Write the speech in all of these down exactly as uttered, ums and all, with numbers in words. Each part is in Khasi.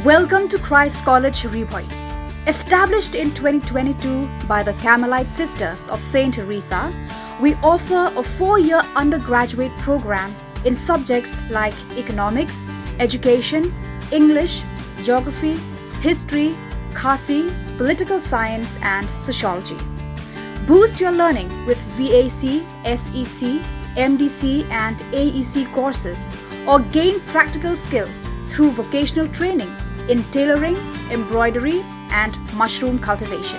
Welcome to Christ College Ri Bhoi. Established in twenty twenty-two by the Carmelite Sisters of Saint Teresa, we offer a four-year undergraduate program in subjects like economics, education, English, geography, history, Khasi, political science, and sociology. Boost your learning with V A C, S E C, M D C, and A E C courses, or gain practical skills through vocational training in tailoring, embroidery, and mushroom cultivation.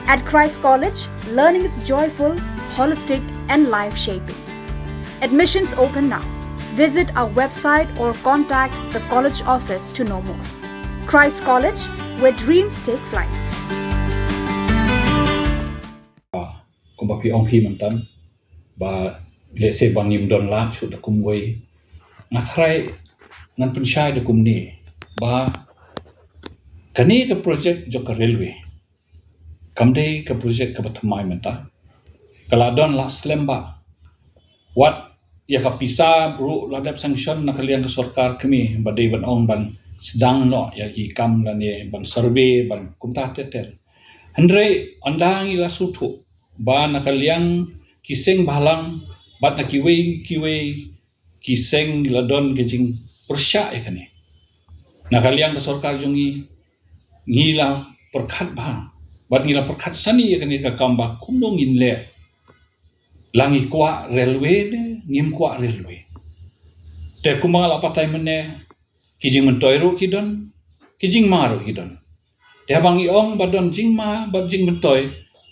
At Christ College, learning is joyful, holistic, and life shaping. Admissions open now. Visit our website or contact the college office to know more. Christ College, where dreams take flight. Kumba phi ong hi mynta ba lehse ba ngim don lad shuh da kumwei, nga tharai ngan pynshai da kumne ba kane ka project jong ka railway kam dei ka project kaba thymmai mynta. Ka la don la slem bha. Wat ïa ka pisa ruh la dep sanction na ka liang ka sorkar kmie ba dei ban ong ban sdang noh ïa ki kam lane ban survey ban kumta ter ter. Hynrei ynda ngi la sngewthuh ba na ka liang ki seng bhalang bad na kiwei kiwei ki seng la don ka jingpyrshah ïa kane. Na ka liang ka sorkar jong ngi, ngi la pyrkhat bha bad ngi la pyrkhat sani ïa kane ka kam ba kumno ngin leh. La ngi kwah railway ne ngim kwah railway. Te kumba nga la batai mynne, ki jingmyntoi ruh ki don, ki jingma ruh ki don. Te haba ngi ong ba don jingma bad jingmyntoi,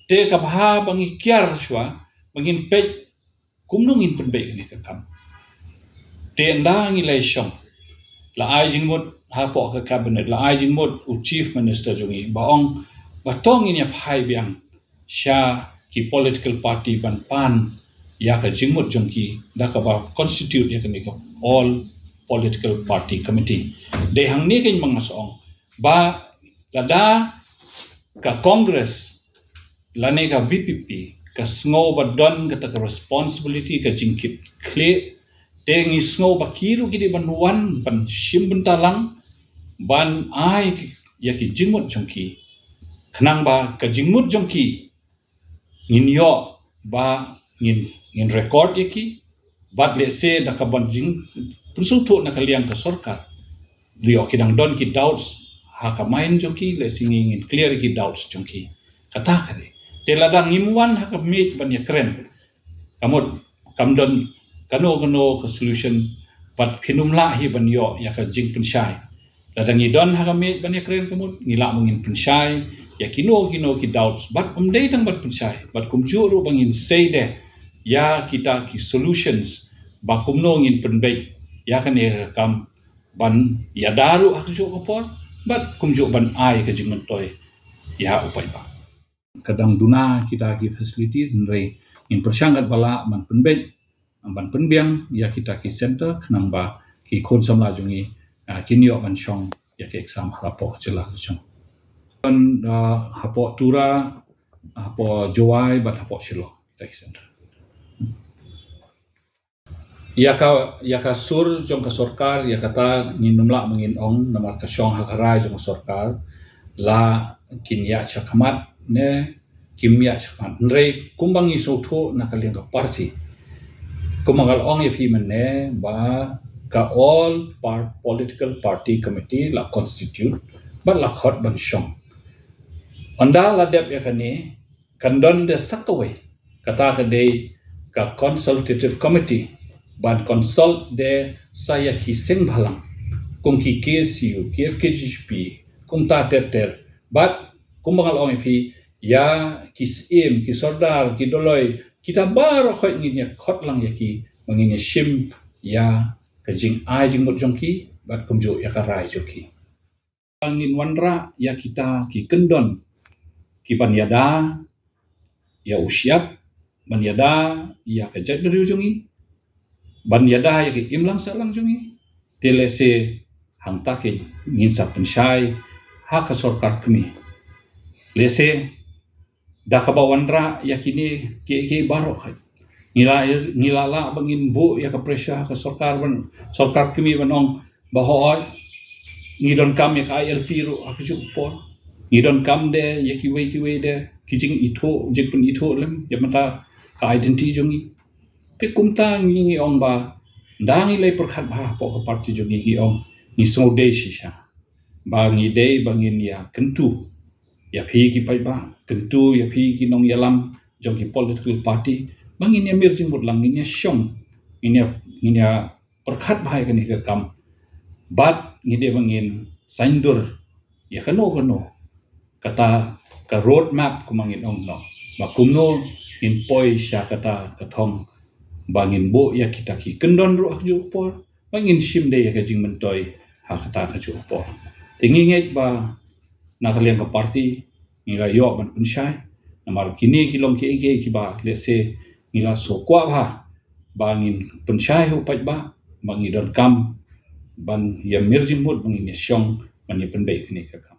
te ka bha ba ngi kiar shuwa ba ngin peit kumno ngin pynbeit kane ka kam. Te ynda ngi la ïashong, la ai jingmut hapoh ka cabinet, la ai jingmut u chief minister jong ngi ba ong ba to ngin ïa phai biang sha ki political party ban pan ïa ka jingmut jong ki da kaba constitute ïa kane ka all political party committee. Dei hangne keiñ ba nga sa ong ba lada ka Congress lane ka VPP ka sngew ba don kata ka responsibility, ka jingkit khlieh, te ngi sngew ba ki ruh ki dei ban wan ban shim bynta lang ban ai ïa ki jingmut jong ki. Khnang ba ka jingmut jong ki ngin ïoh ba ngin, ngin record ïa ki. Bad lehse da ka ban jingpynsngewthuh na ka liang ka sorkar, lehse ki dang don ki doubts ha ka mind jong ki, lehse ngi ngin clear ïa ki doubts jong ki. Kata ka dei. Te lada ngim wan ha ka miej ban ïakren, ka mut kam don kano kano ka solution bad phin ym lah hi ban ïoh ïa ka jingpynshai. Lada ngi don ha ka miej ban ïakren, ka mut ngi lah ba ngin pynshai ïa kino kino ki doubts bad ym dei tang ban pynshai bad kumjuh ruh ba ngin sei de ïa kita ki solutions ba kumno ngin pynbeit ïa kane ka kam ban ïada ruh ha kajuh ka por bad kumjuh ban ai ka jingmyntoi ïa u paidbah. Ka dang duna kita ki facilities, hynrei ngin pyrshang katba lah ban pynbeit, ban pynbiang ïa kita ki center khnang ba ki khun samla jong ngi, ah, kin ïoh ban shong ïa ki exam ha lapoh jylla ka jong. Ban, ah, hapoh Tura, hapoh Jowai bad hapoh Shillong kita ki center. Ïa ka, ïa ka sur jong ka sorkar, ïa kata ngin ym lah ba ngin ong namar ka shong ha ka rai jong ka sorkar, la kin ïaid shakhmat ne kim ïaid shakhmat. Hynrei kumba ngi sngewthuh na ka liang ka party, kumba nga la ong ïa phi mynne ba ka all par-, political party committee la constitute bad la khot ban shong. Ynda la dep ïa kane, kan don de sa kawei, kata ka dei ka consultative committee ban consult de sa ïa ki seng bhalang kum ki KSU, ki FKJGP, kumta ter ter. Bad kumba nga la ong ïa phi, ïa ki Syiem, ki Sordar, ki Doloi, kita baroh khoit ngin ïa khot lang ïa ki ba ngin ïa shim ïa ka jingai jingmut jong ki bad kumjuh ïa ka rai jong ki. Ngin wanrah ïa kita ki kyndon ki ban ïada ïa u shyiap, ban ïada ïa ka jaitbynriew jong ngi, ban ïada ïa ka imlang sahlang jong ngi. Te lehse hangta keiñ ngin sa pynshai ha ka sorkar kmie. Lehse da kaba wanrah ïa kine kiei kiei baroh khoit, ngi la, ngi la lah ba ngin buh ïa ka pressure ha ka sorkar ban, sorkar kmie ban ong ba hooid, Ngi donkam ïa ka I L P ruh ha ka juh ka por. Ngi donkam de ïa kiwei kiwei de ki jingithuh, jingpynithuh lem ïa mynta ka identity jong ngi. Te kumta ngi ngi ong ba da ngi leh pyrkhat bha hapoh ka party jong ngi, ngi ong ngi sngewdei shisha ba ngi dei ba ngin ïa kyntu ïa phi ki paidbah, kyntu ïa phi ki nongïalam jong ki political party ba ngin ïa mir jingmut lang, ngin ïa shong, ngin ïa ngin ïa pyrkhat bha ïa kane ka kam. Bad ngi dei ba ngin saiñdur ïa kano kano kata ka road map, kumba ngin ong noh, ba kumno ngin poi sha kata ka thong ba ngin buh ïa kita ki kyndon ruh ha ka juh ka por, ba ngin shim de ïa ka jingmyntoi ha kata ka juh ka por. Te ngi ngeit ba na ka liang ka party ngi la ïoh ban pynshai. Namar kine ki long kiei kiei kiba lehse ngi la sngewkwah bha ba ngin pynshai ha u paidbah, ba ngi donkam ban ïa mir jingmut, ba ngin ïa shong ban ïa pynbeit kane ka kam.